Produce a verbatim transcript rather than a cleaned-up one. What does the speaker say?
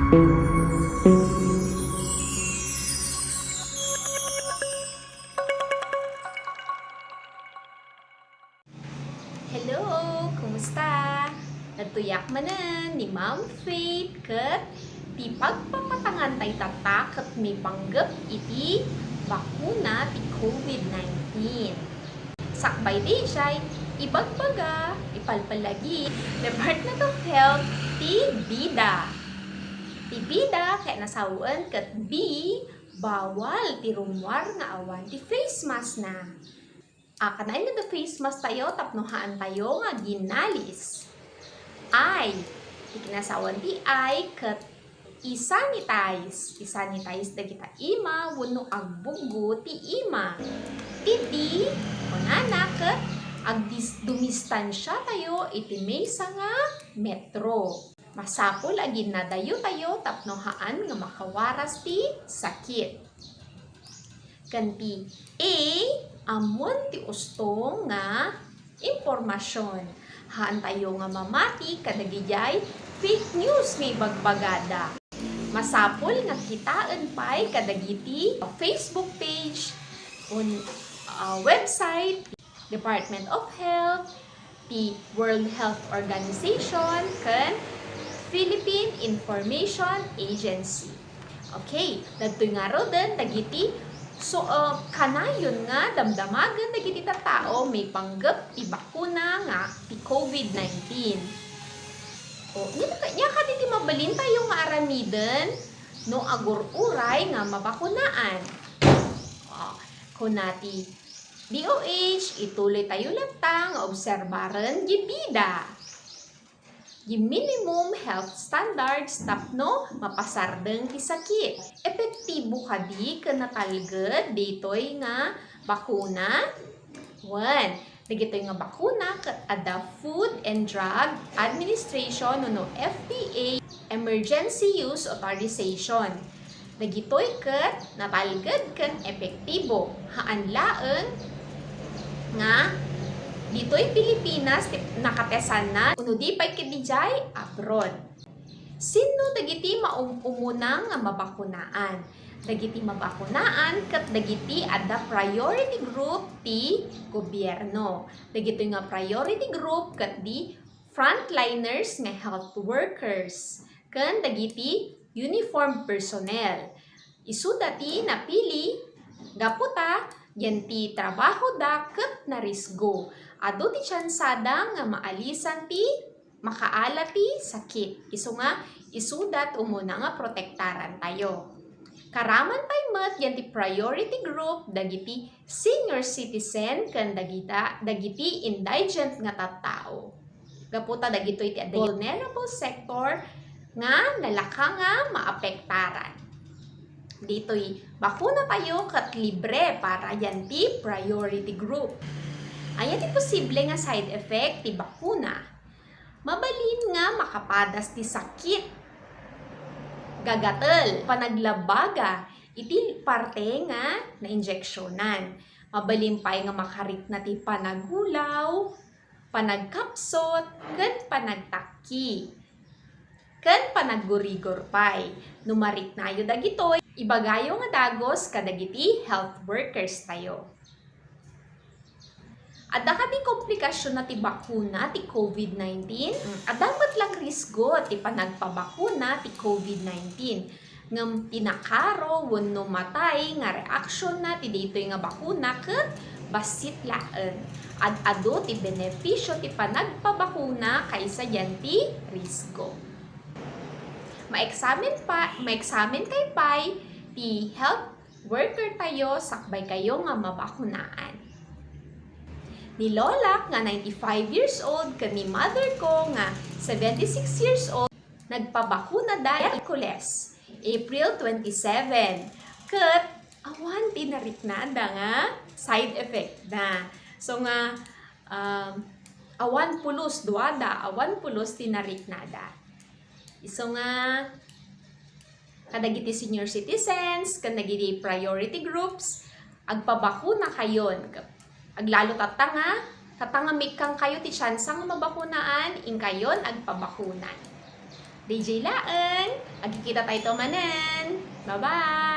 Hello! Kumusta? Adtoyak manen ni Ma'am Faith ket ti pagpapatangan tayo tatta ket maipanggep iti bakuna ti COVID nineteen. Sakbay daydiay, ibagbaga, ipalpalagi, Department of Health ti bida. Ti bida ket nasawen ket B, bawal ti rummuar nga awan ti face mask na. A, kanayon nga da-face mask tayo tapno haan tayo nga aginalis. I, ti kinasawan ti I ket i-sanitize. I-sanitize dagita ima wenno agbuggo ti ima. Ti D, kunana ket agdis-, dumistansia tayo iti maysa nga metro. Masapul a ginnadayo tayo tapno haan nga makawaras ti sakit. Ken ti A, ammon ti ustong nga impormasion. Haan tayo nga mamati kadagijay fake news nga ibagbagada. Masapul nga kitaen pay kadagiti Facebook page, on, ah, website, Department of Health, ti World Health Organization, ken Philippine Information Agency. Okay, dagitoy ngaruden dagiti so, uh, kanayon nga damdamagen dagiti tattao maipanggep ti bakuna nga ti COVID nineteen. O, nia, nia kadi ti mabalin tayo nga aramiden no agur-uray nga mabakunaan? O, kuna ti D O H, ituloy tayo latta nga obserbaren ti bida. Ti minimum health standards tapno mapasardeng ti sakit. Epektibo kadi ken natalged ditoy nga bakuna? Wen, dagitoy nga bakuna ket adda Food and Drug Administration wenno F D A Emergency Use Authorization. Dagitoy ket natalged ken epektibo. Haan laeng nga ditoy Pilipinas ti nakatesanna wenno di pay ket idiay abroad. Sinno dagiti maum-umuna nga mabakunaan? Dagiti mabakunaan ket dagiti adda priority group ti gobierno. Dagitoy nga priority group ket di frontliners nga health workers ken dagiti uniformed personnel. Isuda ti napili gapu ta dian ti trabahoda ket narisgo. Adu ti tiansada nga maalisan ti makaala ti sakit. Isu nga, isuda ti umuna nga protektaran tayo. Karaman pay met dian ti priority group dagiti senior citizen ken dagita-, dagiti indigent nga tattao. Gapu ta dagitoy ti vulnerable sector nga nalaka nga maapektaran. Ditoy bakuna tayo ket libre para dian ti priority group. Ania ti posible nga side effect ti bakuna? Mabalin nga makapadas ti sakit, gagatel, panaglabaga iti parte nga nainjeksionan. Mabalin pay nga makarikna ti panagulaw, panagkapsut, ken panagtakki, ken panaggurigor pay. No mariknayo dagitoy, ibagayo nga dagus kadagiti health workers tayo. Adda kadi komplikasionna ti bakuna ti COVID nineteen? Mm, adda met lang risgo ti panagpabakuna ti COVID nineteen. Ngem ti nakaro wenno matay nga reaksionna ti daytoy nga bakuna ket bassit laeng. Ad-adu ti benepisio ti panagpabakuna kaysa dian ti risgo. Maeksamen pa, maeksamen kay pay ti health worker tayo sakbay kayo nga mabakunaan. Ni lolak nga ninety-five years old ken ni mother ko nga seventy-six years old, nagpabakuna da Miyerkules, April twenty-seven, ket awan ti nariknada nga side effect na. So nga, um, awan pulos, duada, awan pulos ti nariknada. Isu nga, kadagiti senior citizens, ken dagiti priority groups, agpabakuna kayon. Aglalo tatta nga, tatta nga mikkan kayo ti tsansa nga mabakunaan, inkayon agpabakuna. D J laeng. Agkikita tayo manen. Bye-bye!